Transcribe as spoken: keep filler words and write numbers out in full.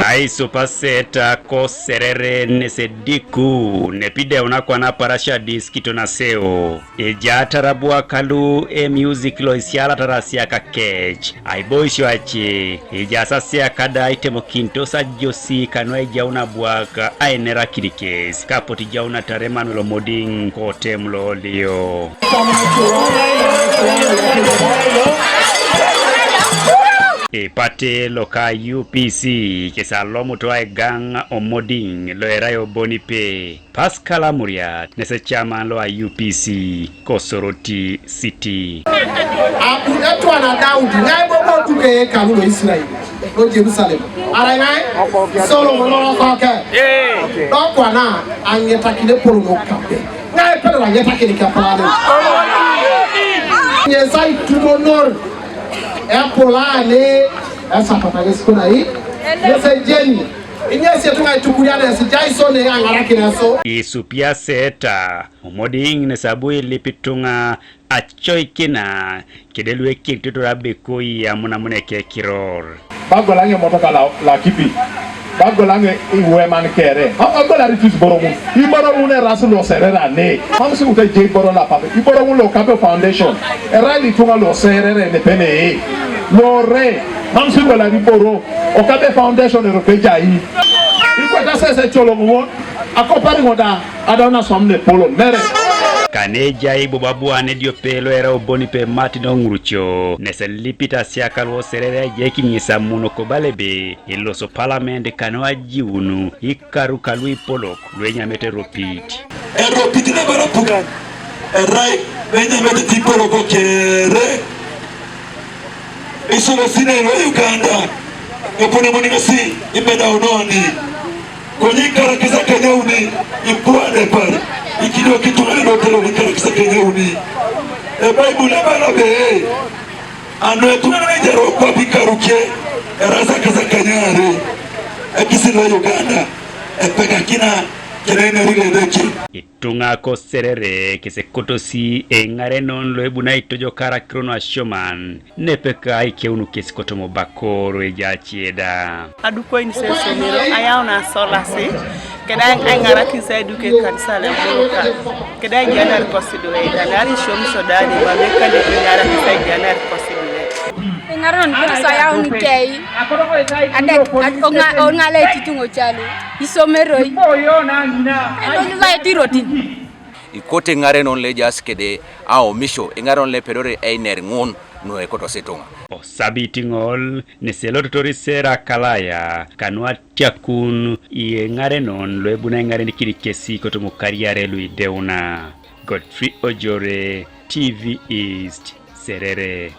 Aisupaseta ko Serere nese diku nepideuna kwana parasha diskito naseo. Ejaatar abwaka lu e music lo isialatar asiaka kec. Aiboisio ace, ejaas asiaka da aitemokintos ajosi kanu ejaun abwaka ainerakin kes, kapot ijaunatar Emmanuel Omoding kotem lolio. Ipate loka U P C kes alomut aigaŋ Omoding lo erai obonipe. Pascal Amuriat nese chairman lo a U P C ko Soroti City. Abu etwana Daudi, ŋai bobo duke hekalu lo Israel, lo Jerusalem? Arai ŋai? Solomon lo koke. Do kwana aŋetakine polo lo kape. Ŋai pedora aŋetakine kepulane? Ŋes aitumonor epulane esapata ŋes kunai, ŋes ejeni. Inyesi etuŋa itukurianes Jason eaŋarakin eso. Isupia seta Omoding nes abu ilip ituŋa acoikina kede lu ekiritotor abekoi amunamun ekekiror. Bagolaŋ emotoka la, la kipi. Bagolaŋ iweman kere. Bagolaritis iboro ŋun. Iboro ŋun eras lo Serere ne. Mam siwut ejai iboro lapap. Iboro ŋun lo Okabe Foundation. Erai lituŋa lo Serere nepenee. Lore. Mam sigolari iboro. Okabe Foundation erope ejai. Ikweta sese coloŋ ŋun. Akopari ŋun da. Adau naswam nepolon mere. Kane ejai bobo abuan ediope lo erai obonipe Martin Oŋuruco, nes elipit asiaka lu Serere ejaikin ŋes amun kobala ebe eloso parliament kanu ajiun ikaru kalu ipolok lu enyamete eropit. Eropit nabara apugan erai lu enyamete ipolok kere. Isolosinei lo Uganda epone moni ŋesi imedaunoni. Konye ikarakis akanyauni ipuadepar ikidioko ituŋanan lo otelo ikarakis akanyauni. Ebaibul ebala ebe anu etuŋanan ejaru kwap ikaru ke eraas akais akanyare. Ekisil lo Uganda epekakina kede ineri lo Edeke. Ituŋa ko Serere kes ekotosi eŋarenon lo ebuni aitojokar akiro nu asioman, nepeka aikeun kes kotoma obakor ejai ace da. Adukoinis esomero, ayaun asolasi, keda aiŋarakin sio aiduk ekanisa lo Emuluka, keda aijanar kosi idwe, da naarai isiomisio da ne mam ekale iŋarakin sio aijanar kosi idwe. Eŋarenon kotosi ayaun kei, adek, oŋa, oŋa lo etituŋ ocalu, isomeroi. Edolitai etirotin. Ikote eŋarenon lo ejaas kede aomisio, eŋarenon lo epedori einer ŋun nu ekotosi ituŋa. Osabiti ŋol, nes elototor Sera Kalaya, kanu atiakun eŋarenon lo ebuni aiŋarenikin kesi kotoma okariare lu ideuna. Godfrey Ojore, T V East, Serere.